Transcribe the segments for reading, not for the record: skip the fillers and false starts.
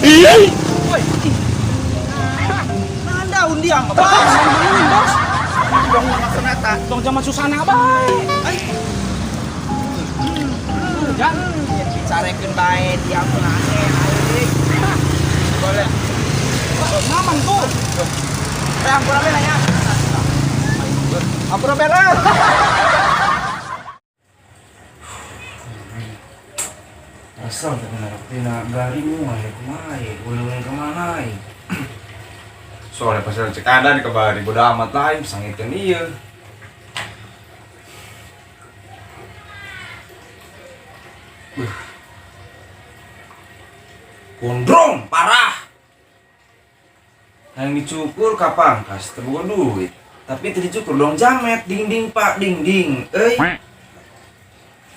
Woi. Nah, daun dia mah, Bos. Ini, Bos. Dong maksudna eta. Tong zaman Susana bae. Ai, Jang. ya dicarekeun bae dia mah aneh aing. Boleh. Ngaman tuh. Eh, ampura bela nya. Ampura bela. Asal tapi narak tina garing mah ya kumaha ya, ulungan kemana ya. Soalnya pas cek ada di kebari bodo amat lah aing sangiteun ieu. Beuh. Gondrong parah. Yang dicukur kapangkas teu boga duit. Tapi teu dicukur dong jamet ding ding pak ding ding euy.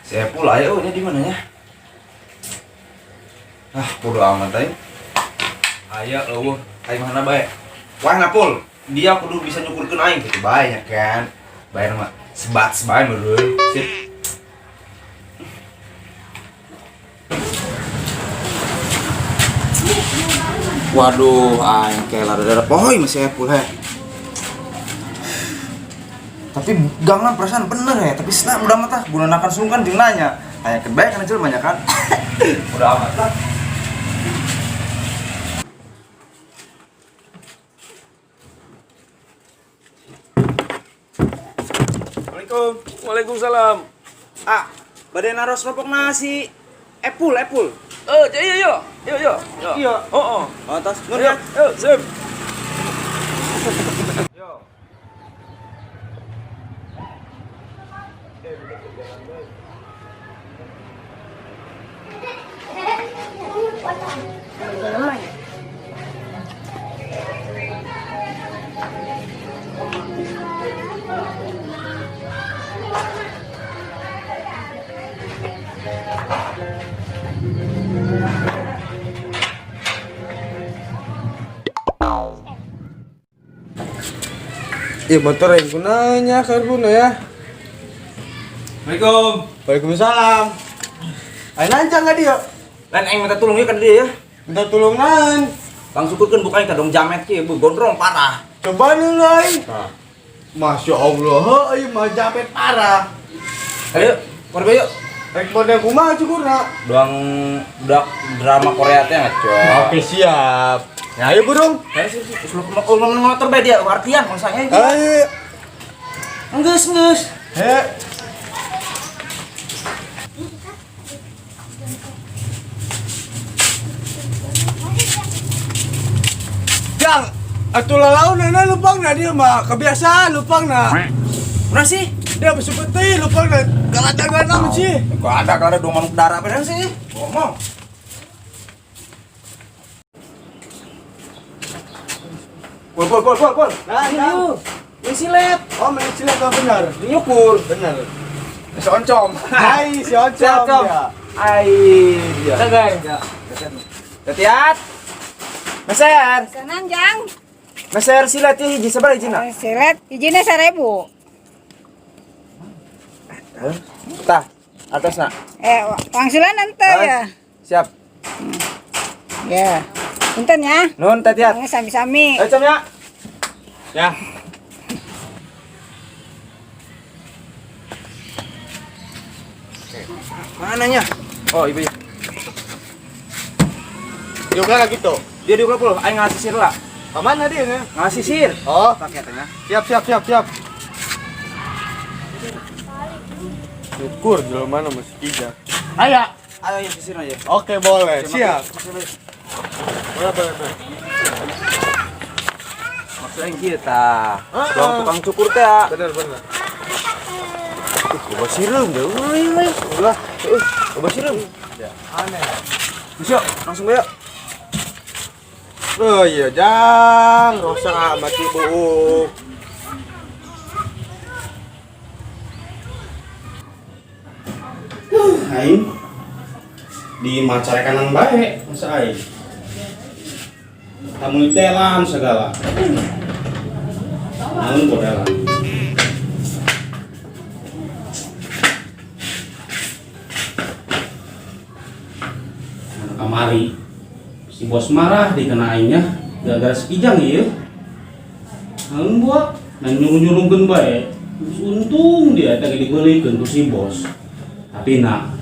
Saya pula ayo nya di mana ya? Ah, bodo amat aing. Aya eueuh, aing mana bae. Wah napul, dia kudu bisa nyukurkeun aing gitu bae nya kan. Bayar mah sebat sebae meureun. Sip. Waduh, aing kayak lada poy masih Epul heh. Tapi gangna perasaan bener ya, tapi senang udah mah tah gunakan sungkan jeung nanya. Aya kebae kana jelema nya kan. Udah amat lah. Assalamualaikum. Waalaikumsalam. Ah, bade naros kelompok nasi. Epul, Epul. Eh, iya iya. Iya iya. Iya. Oh, oh. Oh, tas. Nun Ayo, ya. ayo, sip. Yo. Iya motor yang gunanya karbon ya. Assalamualaikum. Waalaikumsalam. Ayo lancar nggak dia? Lain aing minta tolong ya kan dia ya. Minta tulungan. Langsung syukurkeun buka aing dong jamet kieu, bu gondrong parah. Coba nih lain. Masya Allah, ayo mah japet parah. Ayo, korbe yuk. Rek model kumaha cukurna? Doang dak drama Korea teh ngaco. Oke siap. Ya ayo burung. Ayo sih, sih, sebelum ngomong motor bae dia artian maksudnya. Ayo. Enggeus, enggeus. He. Jang, atuh lalaun na lupang na dia mah kebiasaan lupang na. Mana sih? Dia seperti lupang na galada-galada sih. Kok ada kalau ada dua manuk darah apa sih? Ngomong. Pul, pul, pul, pul, pul. Nah, nah. Ini silet. Oh, main silet oh, benar. Nyukur. Benar. Si oncom. Hai, si oncom. Oncom. Ya. Ai, dia. Segar. Ya. Tetiat. Meser. Senang jang. Meser silet ya hiji sabar hijina. Silet hijina 1000. Tah, atasna. Eh, wangsulan ente ya. Siap. Ya. Punten ya. Nun Tetiat. Sami-sami. Ayo, Com ya. Ya. Mananya? Oh, ibu ya. Juga lagi tuh. Dia di pul, aing ngasih sir lah. Kemana dia nih? Ngasih sir. Oh, Pakai tengah. siap siap siap siap. Syukur jual mana masih tiga. Ayo. Ayo ya sisir aja. Oke boleh, siap. Boleh boleh boleh. Maksudnya kita, Bang tukang cukur teh. Ya. Bener bener. Coba sireum deh. Euy, ulah. Coba sireum. Ya, aneh. Yuk, langsung yuk. Oh iya, jang, rosak mati buuk. Aing di macarekanan bae masa aing. Tamu telan segala. Naon bodalan. Mana kamari si Si bos marah dikena aingnya gara-gara si Kijang ieu. Heung buah, nah nyuruh-nyuruhkeun bae. Terus untung dia eta ge dibeulikeun ku si bos. Tapi nak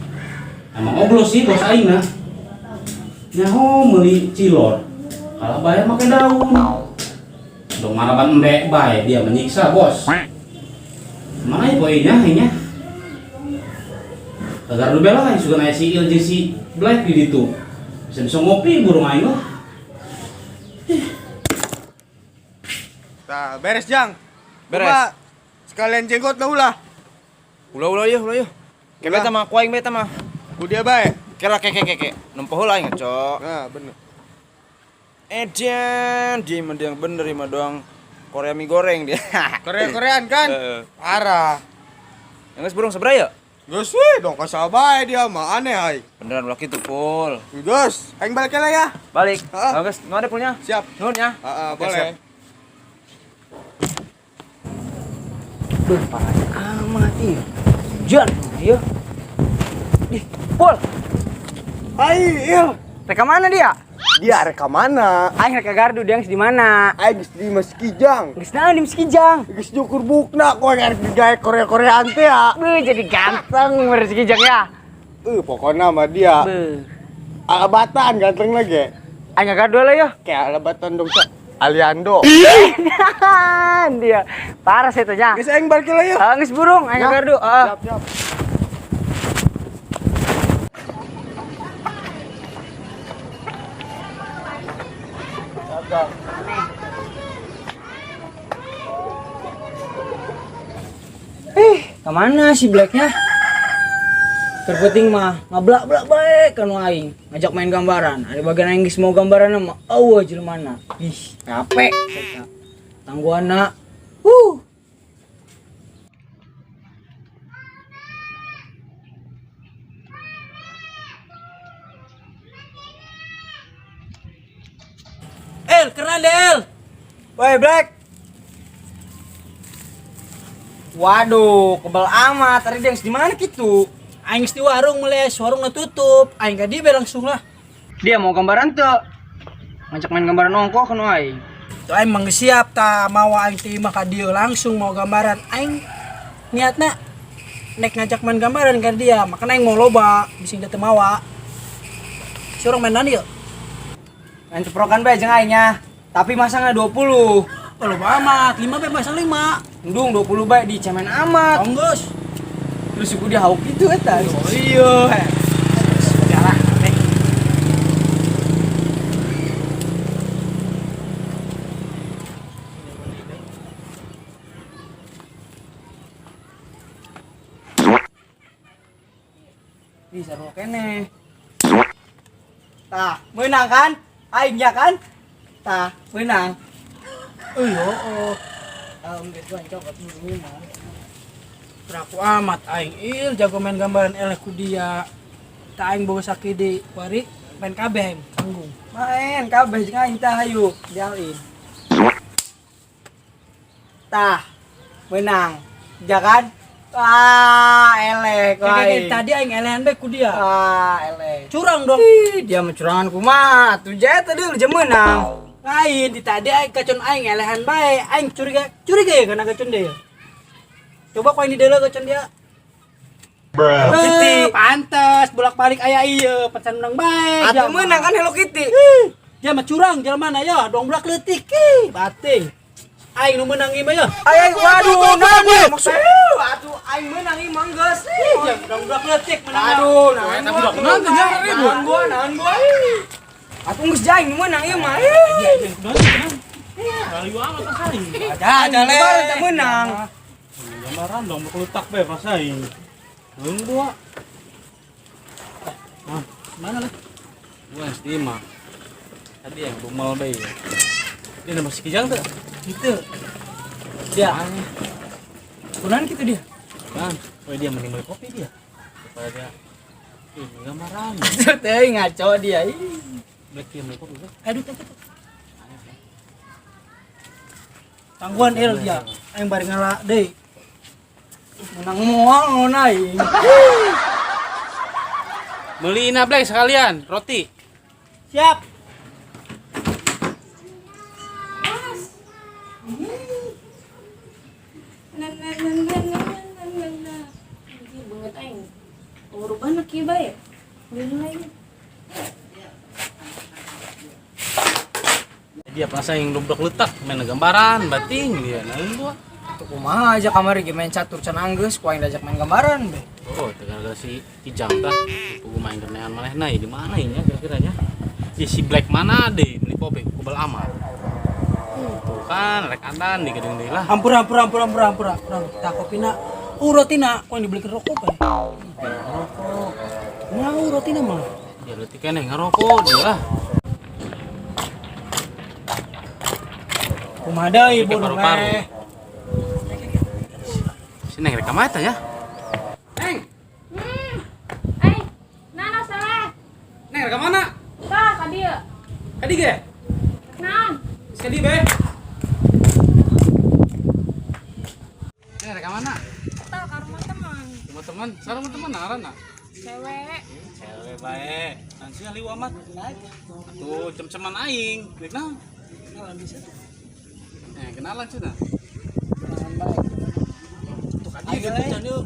emang oglo sih bos aing nah. Nyaho meuli cilor. Kalah bayar make daun. Dong maraban embe bae dia menyiksa bos. Mana ya poinnya aingnya? Agar lu bela aing sugan aya si Il jeung si Black di ditu. Bisa-bisa ngopi burung aing lah. Nah, beres Jang. Beres. Coba sekalian jenggot lah ulah. Ulah ulah yeuh, ulah yeuh. Ke beta mah ku aing beta mah. Ku dia bae. Kira ke ke ke ke. Nempo heula aing cok. Nah, bener. Edan, dia mah yang bener mah doang Korea mie goreng dia. Korea-Koreaan kan? Heeh. Parah. Yang geus burung seberapa ya? Geus we dong kasabae dia mah aneh ai. Beneran ulah kitu pul. Geus, aing balik lah ya. Balik. Heeh. Oh, geus, nu ada pulnya. Siap. Nuhun ya. Heeh, Oke, boleh. siap. Beuh, parah amat ih. Jan, ieu. Ih, Pul, Ai, Il. rek ka mana dia? Dia rek ka mana? Aing rek ka gardu dia geus di mana? Aing geus di Mas Kijang. Geus naon di Mas Kijang? Geus nyukur bukna kok arek digawe Korea-Koreaan teh ya. Beuh, jadi ganteng bener si Kijang ya. Pokoknya sama dia. Beuh. Alabatan ganteng lagi. Aing ka gardu lah ya. Kayak alabatan dong, Cak. Aliando. Dia parah sih itu nya. Geus aing balik lah ya. Heeh, geus burung aing ka gardu. Heeh. Siap, siap. Kemana si Blacknya? Terpenting mah ngablak-blak bae kanu aing, ngajak main gambaran. Ada bagian aing geus mau gambaran mah eueuh jelema. Ih, capek. Tangguhana. El, keren deh El. Woi Black. Waduh, kebal amat. Tadi dia di mana gitu? Aing di warung meles, warungnya tutup. Aing ka dieu langsung lah. Dia mau gambaran tuh. Ngajak main gambaran ongkoh kanu aing. Tuh aing mah geus siap ta mawa aing teh mah ka dieu langsung mau gambaran. Aing niatna nek ngajak main gambaran ka dia, makanya aing mau loba bisi teu mawa. Si urang mainan ieu. Main ceprokan bae jeung aing nya. Tapi masa nggak 20? Oh, loba amat, 5 bae masa 5. Endung 20 bae di cemen amat. Onggus. Terus suku dia hauk gitu eta. Oh iya. Sudah lah. Nek. Bisa sarua keneh. Tah, menang kan? Aing ya kan? Tah, menang. Oh iya, oh. Tah, geus gua cokot dulu mah. Beraku amat aing il jago main gambaran eleh ku dia. Tak aing boga sakide wari main kabeh aing tanggung. Main kabeh jeung aing tah hayu, dialin. Tah, menang. Ya kan? Wah, eleh ku Kayak aing. tadi aing elehan bae ku dia. Wah, eleh. Curang dong. Ih, dia mah curangan kumaha? Atuh jae tadi lu jeung menang. Lain di tadi aing kacon aing elehan bae, aing curiga curiga ya karena kacon dia. Coba kau ini dulu kacon dia. Hello Kitty. Pantes bolak-balik aya ieu pesan menang bae. Atuh menang kan Hello Kitty. Dia mah curang jelema na ya, dong belak leutik. Ih, bating. Aing nu menang ieu mah ya. Ay, ay, waduh, naon ieu? Maksud atuh aing menang ieu mah geus. Ih, dong belak leutik menang. Aduh, naon gua? Naon gua, naon gua? Atuh geus jaing nu menang ieu mah. Rayu amat aing. Aja, aja le. Baru teu menang. Gambaran dong letak bae pas aing. Heung gua. Mana lah? Gua SD mah. Tadi yang rumal bae. Dia nama si Kijang tuh. Gitu. Dia. Kunaon kitu dia? Kan, oh dia mending beli kopi dia. Daripada dia ih, gambaran. Atuh teh ngaco dia. Ih. Black dia beli kopi. Aduh, tuh, tuh. Tangguhan el dia. Aing bari ngala deui. Menang moal ngono aing. Beli ina Black sekalian, roti. Siap. Na na na na na na na na. Hindi banget aing. Uruban na kieu bae. Beli lagi. Dia perasa yang lublok letak main gambaran bating dia naon gua. Tuh kumaha aja kamari ge main catur can anggeus ku aing diajak main gambaran be. Oh, gara-gara si Ijang tah pugu main kernean manehna ya di mana ya kira-kiranya? Ih, si Black mana deh ini pobe kebal amat. Tuh kan rek andan di gedung deui lah. Ampura ampura ampura ampura ampura. Ampura. Tah kopina. Rotina ku yang dibelikan rokok bae. Rokok. Mau rotina mah. Ya leutik keneh ngarokok dia lah. Kumaha deui Ke bodoh paru-paru. eh. Si Neng rek ka mana ya? Neng, Eh, nana salah. Neng rek ka mana? Tah ka dieu. Ka dieu ge? Naon? Geus ka dieu be. Neng rek ka mana? Tah ka rumah teman. Rumah teman, sareng rumah teman ngaranna? Cewek. Cewek bae. Nanti liu amat. Atuh cem-ceman aing. Rek naon? Kenalan bisa tuh. Eh, kenalan cenah. Kenalan bae. Tuh ka dieu gitu can yeuh.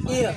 Iya,